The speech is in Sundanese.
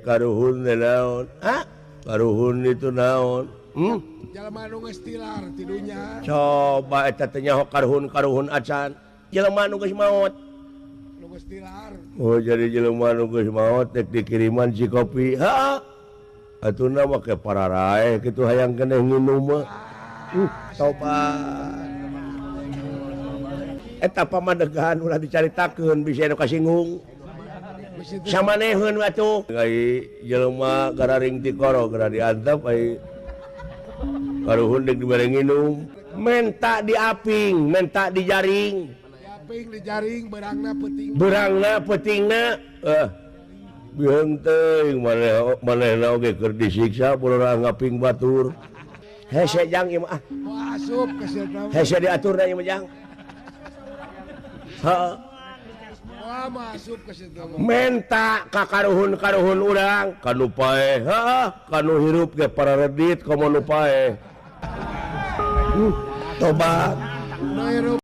Karuhun teh naon? Ah, karuhun itu naon? Jalma nu geus tilar tidunya. Coba eta teh nyaho karuhun-karuhun acan. Jelema nu geus maot. Nu geus tilar. Oh, jadi jelema nu geus maot rek dikiriman si kopi. Ha. Atuna make pararae kitu hayang keneh nginum mah. Tobat. Eta pamadegan ulah dicaritakeun bisa anu kasinggung. Samaneheun atuh. Ai jelema gararing tikoro geura diantep ai karuhun deuk dibere nginum. Menta diaping, menta dijaring. Diaping dijaring beurangna peuting. Beurangna peutingna biheung teuing maneh manehna oge keur disiksa bolorang ngaping batur. Hese jang ieu mah ah. Moal asup ka sieuna. Hese diaturna ieu mah jang. Heeh. Moal asup ka sieuna mah. Menta ka karuhun-karuhun urang kanu paeh, heeh, kanu hirup ge pararedit komo nu paeh. Tobat. Nu hirup.